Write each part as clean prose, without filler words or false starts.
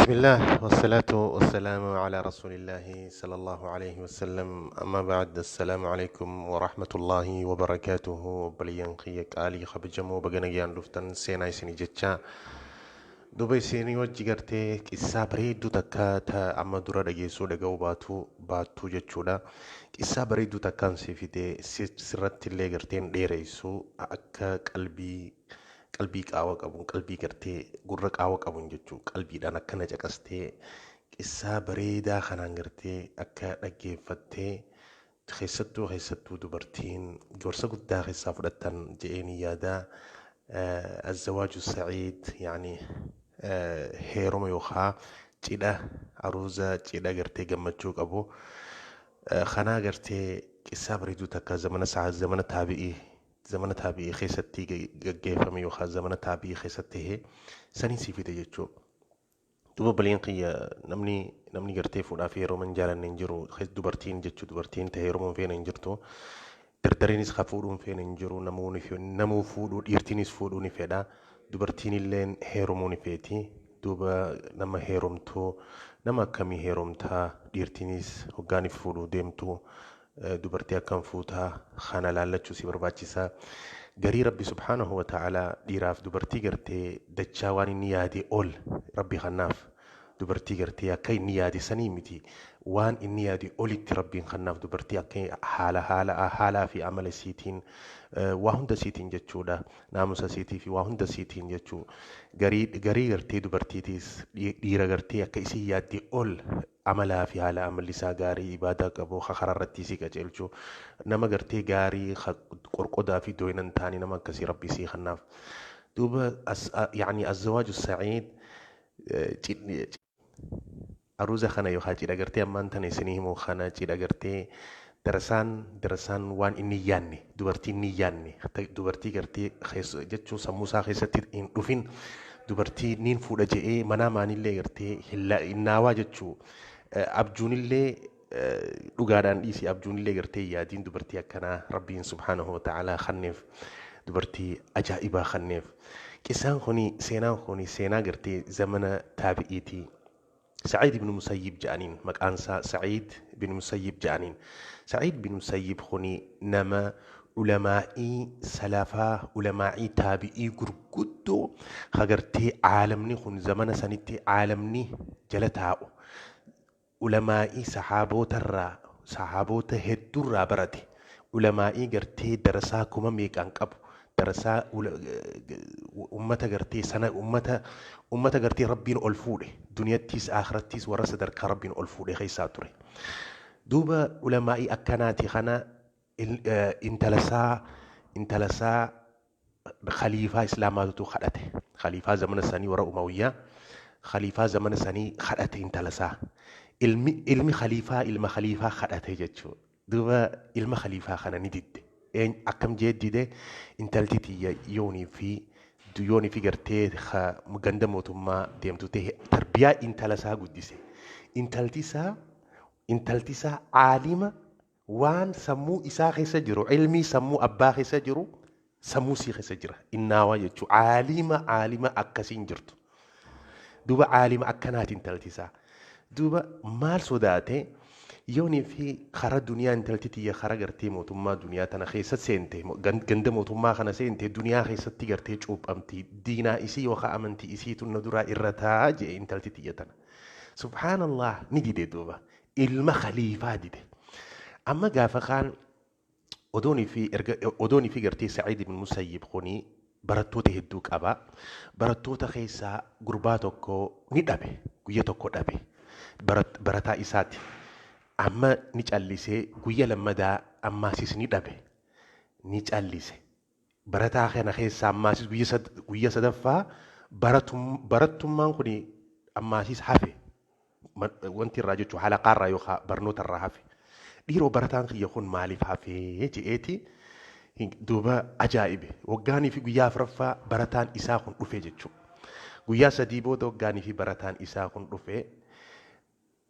بسم الله والصلاة والسلام على رسول الله صلى الله عليه وسلم. أما بعد، السلام عليكم ورحمة الله وبركاته. Obboleeyyan kiyya qaalii kabajamoo, baga nagaan dhuftan. Seenaa isinii jecha duuba isinii wajji gartee qissaa bareedduu takka ta amma dura dhageessuu dhaga'uu baatu baattuu jechuudha. Qissaa bareedduu takkaan si fidee sirratti illee garteen dheeressu, akka qalbii qaawa qabuun, qalbii gartee gurra qaawa qabuun jechuu, qalbiidhaan akkana caqastee qissaa bareedaa kanaan gartee akka dhaggeeffattee, keessattuu dubartiin gorsa guddaa keessaa fudhattan je'een yaadaa. الزواج السعيد يعني heeruma yookaan cidha, aruuza, cidha gartee gammachuu qabu kanaa gartee qissaa bareedduu takka zamana zamana taabi'ii keessatti gaggeeffame yookaan zamana taabi'ii keessatti tahee sanii sii fide jechuudha. Duuba obboleen kiyya, namni gartee fuudhaa fi heeruma hin jaalanne hin jiru. Dubartiin jechuu, dubartiin ta'e heeruma hin feene hin jirtu. Dardariinis ka fuudhuu hin feene hin jiru. Namuu fuudhuu, dhiirtiinis fuudhuu ni fedha. Dubartiin illeen heerumuu ni feeti. Duuba nama heerumtuu nama akkamii heerumtaa? Dhiirtiinis hoggaaniif fuudhuu deemtu dubartii akkam fuutaa? Kana laallachuu si barbaachisa. Garii Rabbi subhaanahu wa ta'ala dhiiraaf dubartii gartee dachaa waan inni yaade ol Rabbi kanaaf, dubartii gartee akka inni yaade sanii miti, waan inni yaade olitti Rabbiin kanaaf, dubartii akka haala haalaa fi amala isiitiin, waa hunda isiitiin jechuudha, naamusa isiitii fi waa hunda isiitiin jechuu. Garii gartee dubartiitiis dhiira gartee akka isii yaadde ol amalaa fi haala amalli isaa gaarii, ibaadaa qabu, karaa irratti isii qajeelchu, nama gartee gaarii qorqodaa fi dooyina hin taane, nama akkasii Rabbi isii kanaaf. Duuba يعني الزواج السعيد, aruuza kana yookaan cidha gartee ammaan tana isinii himu kana, cidha gartee darasaan waan inni hin yaanne, dubartii inni hin yaanne, dubartii gartee jechuun sammuu isaa keessatti hin dhufin, dubartii niin fuudha je'ee manaa maanillee gartee hin naawaa jechuu, abjuunillee dhugaadhaan dhiisi, abjuunillee gartee yaadiin dubartii akkanaa Rabbiin subhaanahu wa ta'aalaa kenneef, dubartii ajaa'ibaa kenneef. Qissaan kuni, seenaan kuni seenaa gartee zamana taabi'iitii. Saciid ibn Musayyib jedhaniin, maqaan isaa Saciid bin Musayyib jedhaniin. Saciid bin Musayyib kuni nama ulamaa'ii salafaa, ulamaa'ii taabi'ii gurguddoo hagartee caalamni kun zamana sanitti caalamni jala taa'u. Ulamaa'ii sahaabotarraa, sahaabota hedduurraa barate. Ulamaa'ii gartee darasaa kuma meeqaan qabu. Darasaa ummata gartee sana, ummata gartee Rabbiin ol fuudhe, duniyattiis akhirattiis warra sadarkaa Rabbiin ol fuudhe keessaa ture. Duuba ulamaa'ii akkanaati kana intalasaa khaliifaa islaamaatu kadhate. Khaliifaa zamana sanii warra Umawiyyaa, khaliifaa zamana sanii kadhate intalasaa. Ilmi khaliifaa ilma khaliifaa kadhate jechuudha. Duuba ilma khaliifaa kana ni didde. Akkam jee dide? Intalti tiyya yoonii fi gartee ganda mootummaa deemtu ta'e, tarbiyaa intala isaa guddise. Intalti isaa caalima, waan sammuu isaa keessa jiru, ilmii sammuu abbaa keessa jiru sammuu isii keessa jira. Innaawaa jechuudha. Caalima akkasiin jirtu. Duuba caalima akkanaati intalti isaa. Duuba maal sodaate? Yoonii fi karaa duniyaa intalti tiyya karaa gartee mootummaa duniyaa tana keessa seente, ganda mootummaa kana seente, duniyaa keessatti gartee cuuphamti, diinaa isii yookaan amantii isiitu na duraa irra taa jee intalti tiyya tana. Subhaanallah, ni dide. Duuba ilma khaliifaa dide. Amma gaafa kaan odoonii fi erga odoonii fi gartee Saciid ibn Musayyib kuni barattoota hedduu qaba. Barattoota keessaa gurbaa tokko ni dhabe. Guyya tokko dhabe. Barataa isaati. Amma ni callisee, guyya lammadaa ammaasis ni dhabe. Ni callise. Barataa kana keessaa ammaasis guyya sadaffaa barattummaan kun ammaasis hafe. Wanti irraa jechuun halaqaarraa yookaan barnoota irraa hafe. Dhiiroo, barataan kiyya kun maaliif hafee je'eeti duuba ajaa'ibe. Waggaanii fi guyyaa afuraffaa barataan isaa kun dhufe jechuudha. Guyyaa 3 booda waggaanii fi barataan isaa kun dhufe.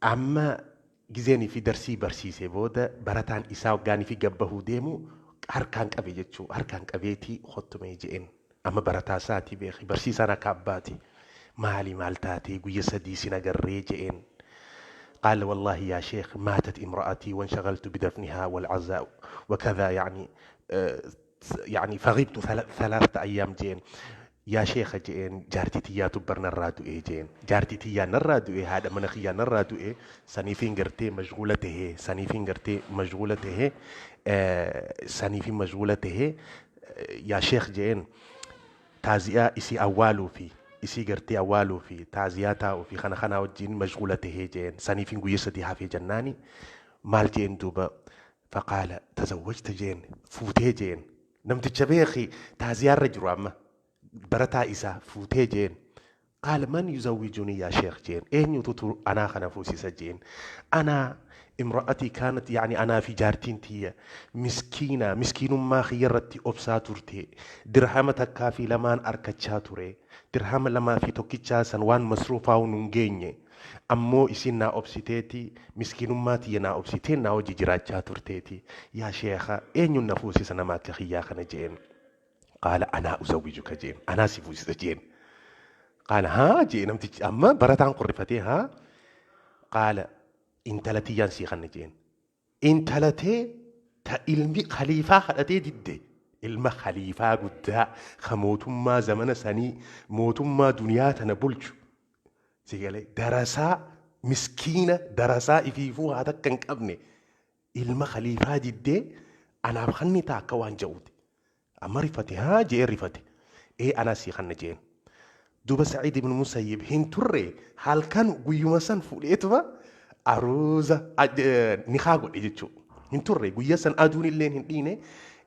Amma gizeenii fi darsii barsiisee booda barataan isaa waggaanii fi gabbahuu deemu harkaan qabe jechuudha. Harkaan qabeetii hottumee je'een. Amma barataa isaatii beeki, barsiisaan akka abbaati. Maali maal taatee guyya 3 sin agarree je'een. قال والله يا شيخ ماتت امرأتي وانشغلت بدفنها والعزاء وكذا، يعني يعني فغبت 3 أيام جين. Yaa sheekha je'een, jaartii tiyyaatu bar narraa du'ee jeen. Jaartii tiyyaa narraa du'ee, haadha mana kiyyaa narraa du'ee, saniifin gartee mashguula tahee, saniifin gartee mashguula tahee, saniifin mashguula tahee yaa sheekh je'een. Taazi'aa isii awwaaluu fi isii gartee awwaaluu fi taaziyaa taa'uu fi kana kana wajjin mashguula tahee jeen, saniifin guyya 3 hafee jennaani. Maal jeen duuba? Faqaala tazawwajta jeen, fuutee jeen. Namticha beeki taaziyaarra jiru amma barataa isaa, fuutee jeen. Qaala man yuzawwijunii yaa sheekh jeen, eenyutu anaa kana fuusisa jeen. Anaa imra'atii kaanat, yani anaa fi jaartiin tiyya miskiina, miskiinummaa kiyya irratti obsaa turte. Dirhama takkaa fi lamaan arkachaa ture. Dirhama lamaa fi tokkichaa san waan masruufaa nun geenye. Ammoo isin naa obsiteeti, miskiinummaa tiyya naa obsitee naa hojii jiraachaa turteeti. Yaa sheekha, eenyuun na fuusisa nama akka kiyyaa kana jeen. Qaala anaa uzawwijuka jeen, anaa si fuusisa jeen. Qaala haa jee namtichi, amma barataan qorrifatee haa. Qaala intala tiyyaan sii kanna jeen. Intala tee ta ilmi khaliifaa kadhatee didde. Ilma khaliifaa guddaa ka mootummaa zamana sanii, mootummaa duniyaa tana bulchu. Si galee darasaa miskiina, darasaa ifiifuu haa takka hin qabne, ilma khaliifaa diddee anaaf kanni ta'a akka waan ja'uuti. Amma rifate, haa je'ee rifate. Ee, anaa sii kanna jeen. Duuba Sa'iid ibn Musayyib hin turre, halkan guyyuma san fuudheetuma aruuza nikaa godhe jechuudha. Hin turre, guyya san aduun illee hin dhiine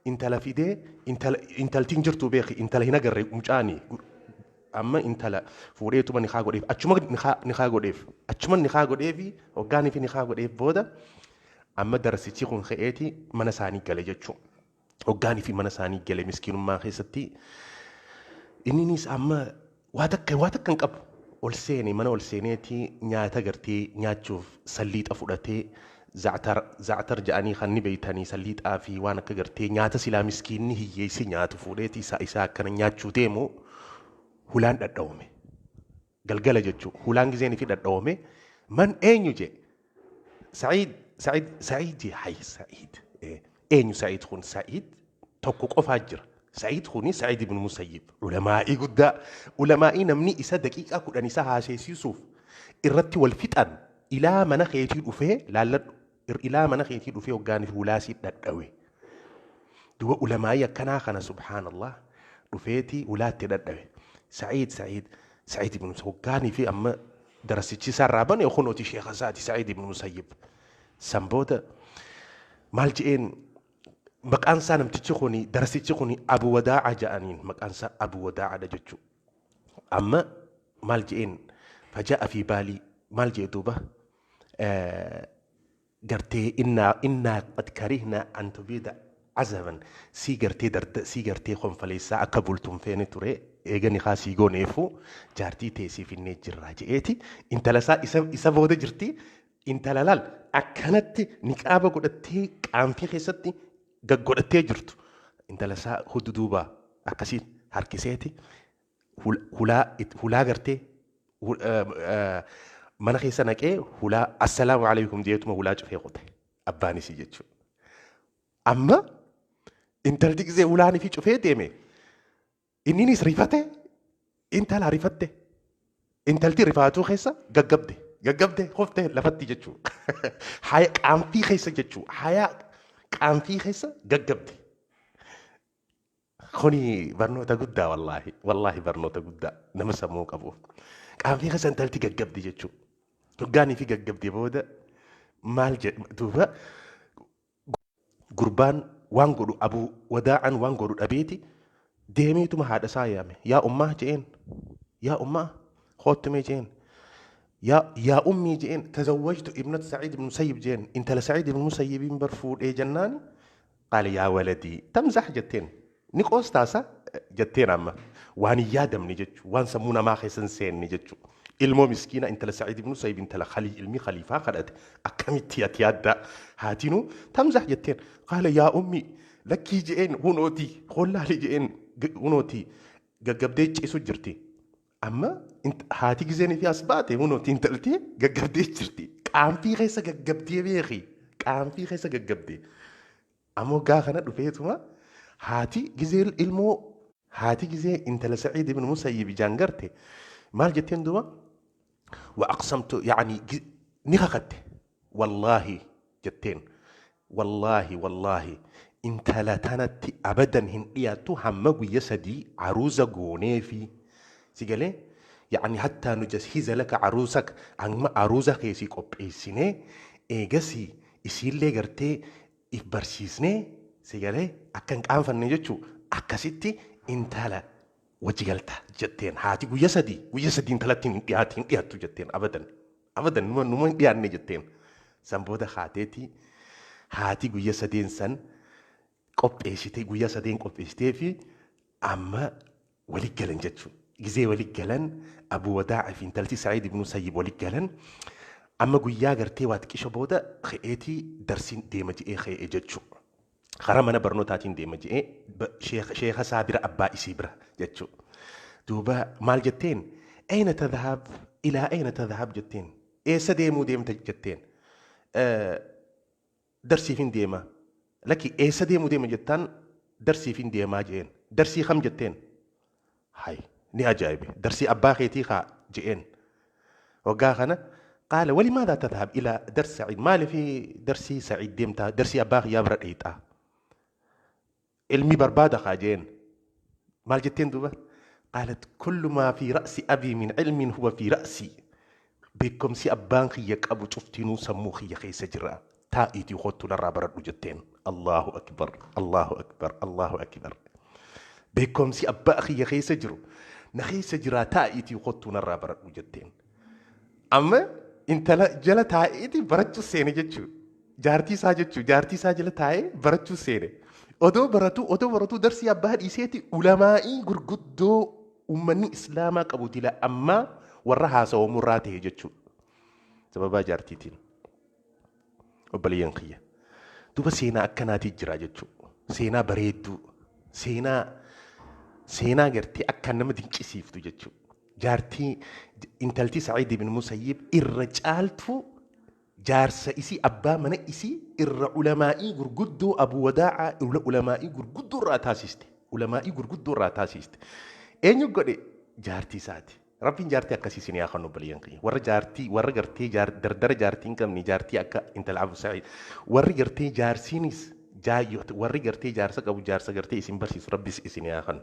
intala fidee. Intala intaltiin jirtu beeki, intala hin agarre mucaani. Amma intala fuudheetuma nikaa godheef, achuma nikaa godheef, achuma nikaa godheefi. Hoggaanii fi nikaa godheef booda amma darasichi kun ka'eeti mana isaanii gale jechuudha. Hoggaanii fi mana isaanii gale, miskiinummaa keessatti inninis amma waa takka hin qabu. Ol seene, mana ol seeneeti nyaata gartee nyaachuuf salliixa fudhatee, za'atar za'atar jedhanii kan ni beeytanii, salliixaa fi waan akka gartee nyaata silaa miskiinni hiyyeessi nyaatu fuudheeti isaa akkana nyaachuu deemu, hulaan dhadhawame. Galgala jechuudha. Hulaan gizeen fi dhadhawame, man eenyu jee. Sa'iid, Sa'iid, Sa'iid jee. Hay Sa'iid. Eenyu Sa'iid kun? Sa'iid tokko qofaa jira. Sa'iid kuni Sa'iid ibn Musayyib. Ulamaa'ii guddaa. Ulamaa'ii namni isa daqiiqaa 10 isa haaseessisuuf irratti wal fixan, ilaa mana keetii dhufee laalladhu. Ilaa mana keetii dhufee hoggaaniif hulaasii dhadhawe. Duba ulamaa'ii akkanaa kana, subhaanallah, dhufeeti hulaatti dhadhawe. Sa'iid, Sa'iid, Sa'iid ibn Musayyib hoggaanii fi amma darasichi isaarraa bane, kunooti sheekha isaati Sa'iid ibn Musayyib. San booda maal je'een? Maqaan isaa namtichi kuni, darasichi kuni Abu Wadaa'a jedhaniin, maqaan isaa Abu Wadaa'aadha jechuudha. Amma maal je'een? Faja'a fi baalii maal je'e duuba? Gartee innaa qad karihna an tubida azaban, sii gartee darda sii gartee konfaleessaa akka bultuun feene ture, eegani haa sii gooneefu jaartii tee siif finnee jirraa je'eeti. Intala isaa isa booda jirti. Intala laal akkanatti niqaaba godhattee qaanfii keessatti gaggodhattee jirtu, intala isaa huddu duubaa akkasiin harkiseeti hulaa gartee mana keessa naqee, hulaa assalaamu alaikum jeetuma hulaa cufee qute abbaan isii jechuudha. Amma intalti gisee hulaan ifii cufee deeme, inninis rifate, intala rifatte, intalti rifaatuu keessa gaggabde, gaggabde, kofte lafatti jechuudha. Haya qaanfii keessa jechuudha. Haya qaanfii keessa gaggabde. Kuni barnoota guddaa, wallaahi, wallaahi barnoota guddaa nama sammuu qabuuf. Qaanfii keessa intalti gaggabdi jechuudha. Hoggaanii fi gaggabde booda maal jedhu duuba? Gurbaan waan godhu, Abu Wadaa'an waan godhu dhabeeti deemeetuma haadha isaa yaame. Yaa ummaa je'een. Yaa ummaa koottumee je'een. Yaa ummii je'een, tazawwajtu ibnat Sa'iid ibn Musayyib je'een. Intala Sa'iid ibn Musayyibiin bar fuudhee jennaani. Qaala yaa waladii tamzax jetteen. Ni qoostaasa jetteen. Amma waan hin yaadamne jechuudha. Waan sammuu namaa keessa hin seenne jechuudha. Ilmoo miskiina intala Sa'iid ibn Musayyib, intala ilmi khaliifaa kadhate akkamitti ati yaaddaa? Haatinuu tamzax jetteen. Qaala yaa ummii lakkii je'een, hunooti hollaali je'een, hunooti gaggabdee ciisu jirti. Amma Haati gizeen fi as baate hunooti intalti gaggabdee jirti. Qaanfii keessa gaggabdee beeki. Qaanfii keessa gaggabdee. Ammoo gaa kana dhufeetuma haati gizee ilmoo, haati gizee intala Saciid ibn Musayyib ijaan garte maal jetteen duuba? Wa aqsamtu, yani ni kakatte. Wallaahi jetteen. Wallaahi, wallaahi, intala tanatti abadan hin dhiyaattu hamma guyya 3 aruuza gooneefi. Si galee? Yani hattaa nujashiza laka aruusak, amma aruuza keessii qopheessinee, eegasii isiillee gartee if barsiisnee, si galee, akka hin qaanfanne jechuu, akkasitti intala wajji galta jetteen. Haati guyya 3, guyya 3 intalatti hin dhiyaatu, hin dhiyaattu jetteen, abadan abadan numa hin dhiyaanne jetteen. San booda haateeti haati guyya sadeen san qopheessitee, guyya sadeen qopheessitee fi amma walit galan jechuudha. Gizee walit galan, Abu Wadaa fi intalti Sa'iid ibn Musayyib walit galan. Amma guyyaa gartee waa xiqqisho booda ka'eetii darsiin deema je'ee ka'e jechuudha. Karaa mana barnootaatiin deema je'ee sheekha isaa bira, abbaa isii bira jechuudha. Duuba maal jetteen? Ayna tadhhab, ilaa ayna tadhhab jetteen. Eessa deemuu deemta jetteen. Darsiif hin deema. Lakki, eessa deemuu deema jettaan, darsiif hin deemaa je'een. Darsii kam jetteen? Hay, ni ajaa'ibe. Darsii abbaa keetii kaa je'een. Waggaa kana qaala walimaadhaa tadhhab ilaa darsi Sa'iid, maaliif darsii Sa'iid deemtaa, darsii abbaa kiyyaa bira dheeyxaa? Ilmi barbaada kaa je'een. Maal jetteen duuba? Qaalat kullu maa fi ra'si abii min ilmin huwa fi ra'si. Beekumsi abbaan kiyya qabu cuftinuu sammuu kiyya keessa jira. Taa'iitii kottu narraa baradhu jetteen. Allahu akbar, Allahu akbar, Allahu akbar. Beekumsi abbaa kiyya keessa jiru na keessa jira, taa'iitii kottu narraa baradhu jetteen. Amma intala jala taa'eeti barachuu seene jechuudha. Jaartii isaa jechuudha. Jaartii isaa jala taa'ee barachuu seene. Odoo baratu, odoo baratu, darsii abbaa dhiiseeti ulamaa'ii gurguddoo uummanni islaamaa qabu dila ammaa warra haasawamurraa ta'e jechuudha. Sababaa jaartiitiin. Obboleeyyan kiyya. Duba seenaa akkanaatii jira jechuudha. Seenaa bareedduu. Seenaa gartee akka nama dinqisiiftu jechuudha. Jaartii intalti Sa'iid ibn Musayyib irra caaltuu jaarsa isii, abbaa mana isii irra ulamaa'ii gurguddoo Abu Wadaa'aa ulamaa'ii gurguddoo irraa taasiste. Ulamaa'ii gurguddoo irraa taasiste. Eenyu godhe? Jaartii isaati. Rabbiin jaartii akkasii isin haa kennu, obboleeyyan kiyya. Warra jaartii, warra gartee dardara jaartii hin qabne, jaartii akka intala Abu Sa'iid. Warri gartee jaarsiinis, warri gartee jaarsa qabu, jaarsa gartee isin barsiisu Rabbis isin haa kennu.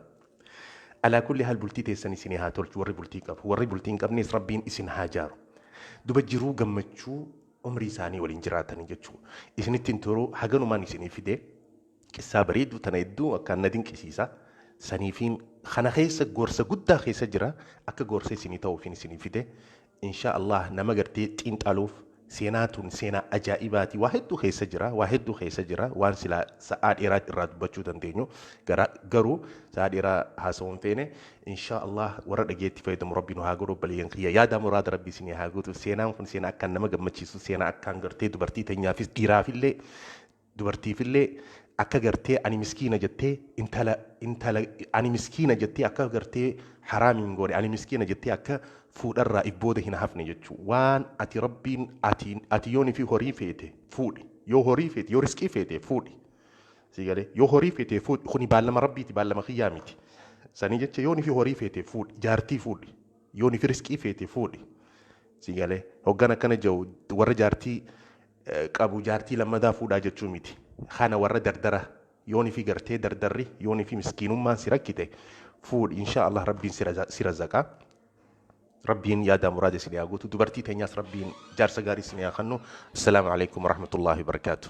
Alaa kulli haal bultii teessan isin haa tolchu warri bultii qabu. Warri bultii hin qabnes Rabbiin isin haa jaaru. Duba jiruu gammachuu umrii isaanii waliin jiraatanii jechuudha. Isinitti hin turu, haganumaan isinii fide. Qissaa bareedduu tana hedduu akkaan na dinqisiisa. Saniifiin kana keessa gorsa guddaa keessa jira. Akka gorsa isinii ta'uufin isinii fide. Insha Allah nama gartee xiinxaluuf seenaa tun seenaa ajaa'ibaati. Waa hedduu keessa jira. Waa hedduu keessa jira. Waan silaa sa'aa dheeraa irraa dubbachuu dandeenyu. Garuu sa'aa dheeraa haasa'uun feene. Insha Allah warra dhageetti fayyadamu Rabbi nu haa godhu, obboleeyyan kiyya. Yaada muraada Rabbi isinii haa guutu. Seenaan kun seenaa akkaan nama gammachiisu. Seenaa akkaan gartee dubartii teenyaafis dhiiraafillee dubartiifillee akka gartee ani miskiina jettee intala ani miskiina jettee akka gartee haraamiin goone, ani miskiina jettee akka fuudharraa if booda hin hafne jechuu. Waan ati Rabbiin ati yoon fi horii feete fuudhi, yoo horii feete, yoo riskii feete fuudhi, si galee, yoo horii feete fuudhi. Kuni baallama Rabbiiti, baallama kiyyaa miti. Sanii jecha yoon fi horii feete fuudhi, jaartii fuudhi, yoon fi riskii feete fuudhi, si galee. Hoggan akkana jiru warra jaartii qabu jaartii lammadaa fuudhaa jechuu miti. Kana warra dardara, yoon fi gartee dardarri, yoon fi miskiinummaan si rakkite fuudhi, insha Allah Rabbiin si razaqaa. Rabbiin yaada muraada isin haa guutu. Dubartii teenyaas Rabbiin jaarsa gaarii isin haa kennu. Assalaamu alaikum warahmatullaahi wabarakaatu.